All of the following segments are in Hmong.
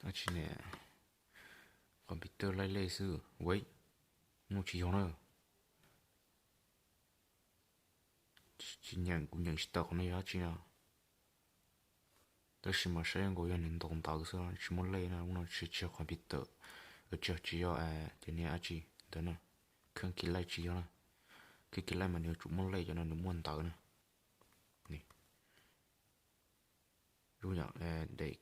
Dab tsi ne? Computer laij lej xwb. Wait, no tsis yog na. Tsis nyeem, kuv nyeem tsis tau qhov no yog dab tsi no. Tab sis mas saib nkaus yog nws ntaus ntawv xwb, tsis muaj lej na, ub no tsis, tsis yog computer, tsis, tsis yog cov niag dab tsi ntawd na. Kheej kis laij tsis yog na. Kheej kis laij mas nws yuav tsum muaj lej, cov no nws muaj ntawv na. Daim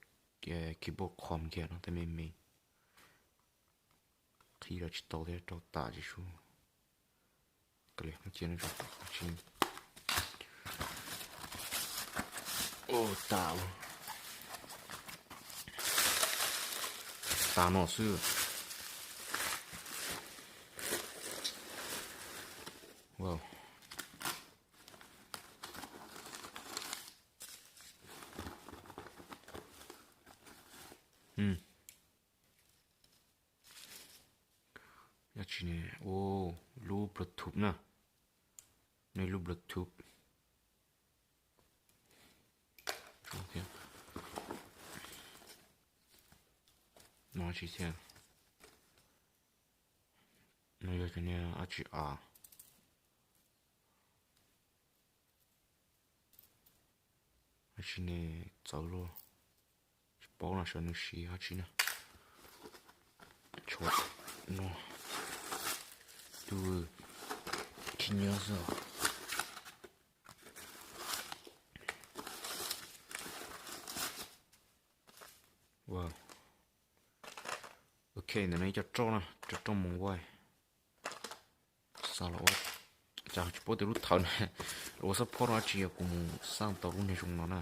keyboard com kiag no tej me me. Qhib los tsis tau thiab, rau tas tsis sub. Cia, tas, tas no xwb. Wow. Dab tsi ne? Lub Bluetooth na. Nej lub Bluetooth. No tsis thiab. No yog cov niag dab tsi a? Dab tsi ne? Txawv luaj. Tsis paub no sawv nws siv dab tsi na. Tshuav no. Tus khib nyiab xwb. Wow. Ok, ntawm no ib co roj na, roj, roj moo vais. Xav los ua, cas tsis paub tias lub thawv na, los ua xab phoj no dab tsi yog kuv mus xaj tau lub niag zoo no na.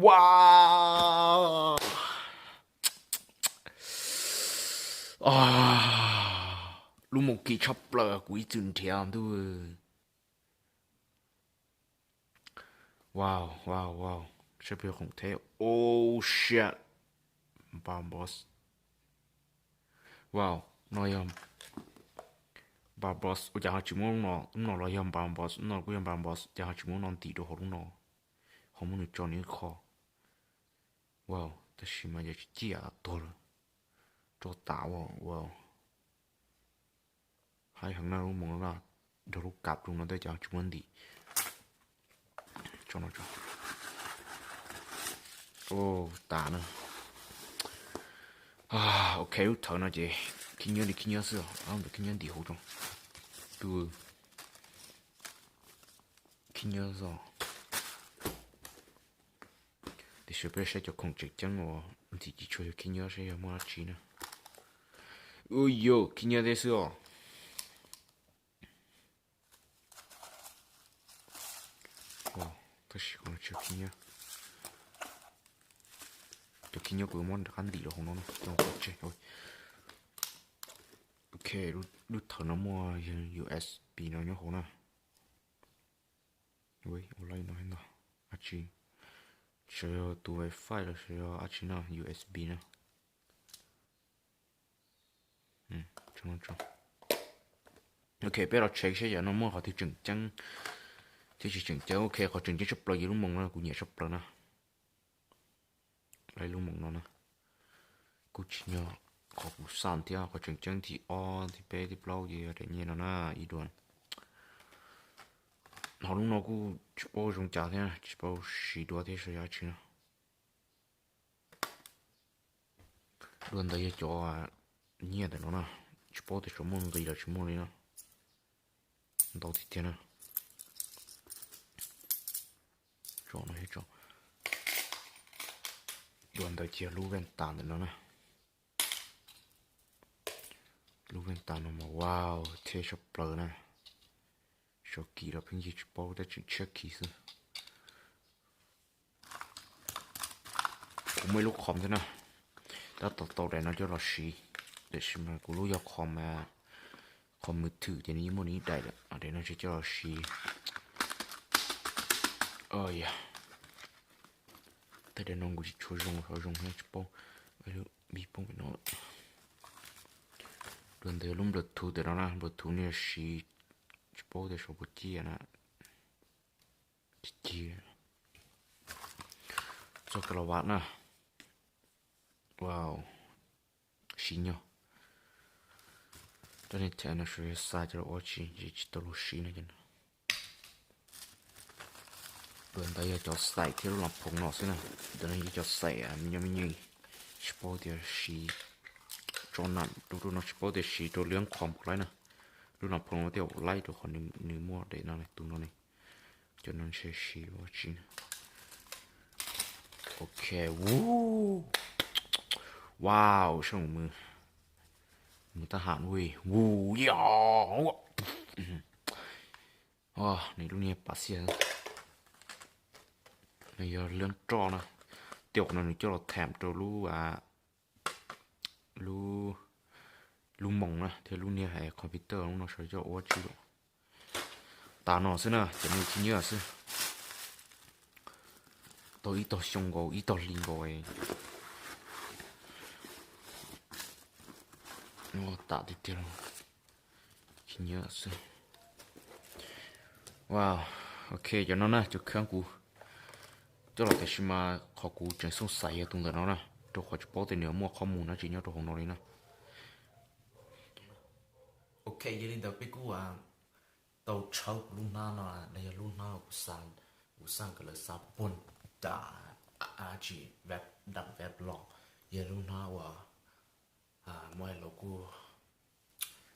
Wow. Lub moo kim tshaj plaws kuv ib txwm nrhiav ntuj. Wow, wow, wow. Saib puas yog khoom thiab. Oh shit. Bombos. Wow, no yog Bombos. Ua cas ho tsis muab lub no, lub no los yog Bombos, lub no kuj yog Bombos, cas ho tsis muab lub no ntim rau hauv lub no, ho muab nws tso nws ib qho. Wow, tab sis mas yog tsis ciaj tuag lawm. Roj tas, wow. Haib heev na lub moos no, nrog lub kav rau no tej cas tsis muab ntim. Tso no tso. Tas na. Ok, lub thawv no ces khib nyiab li khib nyiab xwb, ntawm khib nyiab ntim hauv tso. Tus khib nyiab xwb. Tiam sis peb saib cov khoom tseem ceeb uas ntxim tsis tshua yog khib nyiab saib yog muaj dab tsi na. Ua yog khib nyiab teb xwb os. Tab sis qhov no tsis yog khib nyiab. Cov khib nyiab kuv muab rov qab ntim rau hauv no na, coj los tseg. Ok, lub thawv no muaj U S B no nyob hauv na. Ua li no ntag, dab tsi? Xyov yog tus wifi los xyov yog dab tsi no, U S B no. Ok, peb los check saib yam no muaj qhov twg tseem ceeb thiab tsis tseem ceeb. Ok, qhov tseem ceeb tshaj plaws yog lub moos no kuv nyiam tshaj plaws na. Lub moos no na, kuj tsis yog qhov kuv xav thiab, qhov tseem ceeb thib ob thib peb thib plaub ces yog daim nyiaj no na, ib duas. Ho lub no kuj tsis paub zoo cas thiab, tsis paub siv dua thiab xyov yog dab tsi no. Dua ntawd yog cov nyiaj ntawm no na, tsis paub tias tshuav muaj nqis los tsis muaj li no. Ntau tiag tiag na. Tso no thiab tso. Dua ntawd ces yog lub vej tas ntawm no na. Lub vej tas no mas wow, thiab tshaj plaws na. Sov kim los pheej yig tsis paub, tab tseem tshiab khiv xwb. Kuv muaj ib lub qhov thiab na, tab tom tau daim no coj los siv, tiam sis mas kuv lub yog qhov mas, qhov mws thwm ces nws yeej muaj nws ib daim lawm, daim no tsis coj los siv. Yog, tej daim no kuv tsis tshua zoo, xyov zoo thiab tsis paub. Lub vij poob pem no lawm. Dua ntawd lub Bluetooth ntawm no na, Bluetooth no siv tsis paub tias saum puas ciaj na. Tsis ciaj. Txoj kilowatt na. Wow, siv nyog. Rab niag thav no xav coj los ua tsi, tsis tau lug siv no ces no. Tus ntawd yog cov xaim thiab lub los phoom no xwb na. Ntawd no yog cov xaim me nyuam me nyuam, tsis paub tias siv tso nam rau no, tsis paub tias siv rau lub qhov laib na. Lub los phoom no tej zaum laib rau qhov nws muaj daim no ne, tus no ne. Cov no ntshe siv ua tsi na. Ok, wow, saib mus, mus tab ham ua, nws lub niag pav xiaj, nws yog lub roj na. Tej zaum no nws coj los tham rau lub, lub moos na thiab lub niag computer lub no sawv coj ua tsi lawm. Tas no xwb na, cov no khib nyiab xwb. Tau ib tog xyoo nkaus ib tog hli nkaus. Tas tiag tiag, khib nyiab xwb. Wow, ok, cov no na cov khab kuv coj los tiam sis mas qhov kuv tseem xooj xaiv yog tus ntawm no na, rau qhov tsis paub tias nws muaj qhov mus dab tsi nyob rau hauv no li na. Ok, yog li ntawd peb kuj tau tshawb kuv lub hnab no, no yog lub hnab kuv xav, kuv xav kom lawv xav puag ta, tsis vep dam vep los, yog lub hnab uas muaj los kuj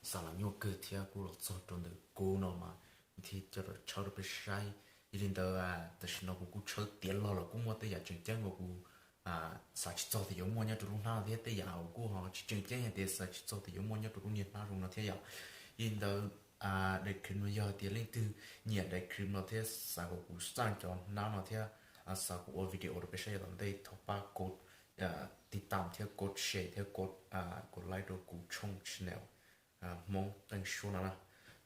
xav los nyuaj kawg thiab kuj los txog rau ntawm kuv no mas thiaj coj los tshawb rau peb saib. Yog li ntawd tam sim no kuv kuj tshawb tiav los los kuj muaj tej yam tseem ceeb uas kuv xav tsis txog tias yuav muaj nyob rau lub hnab no thiab tej yam uas kuj ho tsis tseem ceeb hais tias xav tsis txog tias yuav muaj nyob rau lub niag hnab zoo no thiab yom. Yog li ntawd daim clip no yog tias leej twg nyiam daim clip no thiab xav kom kuv xaj cov hnab no thiab xav kuv ua video rau peb saib yav tom ntej thov pab kov tiv tam thiab kov share thiab kov like rau kuv tshooj channel Hmoob Teej Suab no na.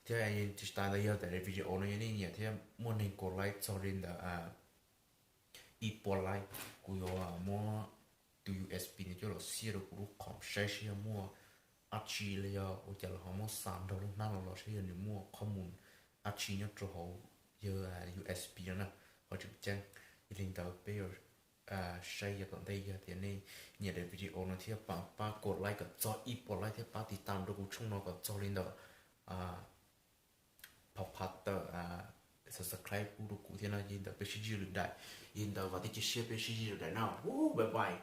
Thiab tsis tas ntawd yog tias daim video no yog nej nyiam thiab muaj neeg kov like txog li ntawd ib puas like, kuv yuav muab tus U S B no coj los xiaj rau kuv lub qhov saib seb yog muaj dab tsi los yog ua cas los ho muab xa nrog lub hnab no los seb yog nws muaj qhov mus dab tsi nyob rau hauv yawg U S B no na, qhov tseem ceeb. Yog li ntawd peb yuav saib yav tom ntej. Yog tias nej nyiam daim video no thiab pab kov like kom txog ib puas like thiab pab tiv tam rau kuv tshooj no kom txog li ntawm phav phav tawm subscribe pub rau kuv thiab no. Yog li ntawd peb sib ntsib lwm daim, yog li ntawd vam thiab cia siab peb sib ntsib lwm daim na. Bye bye.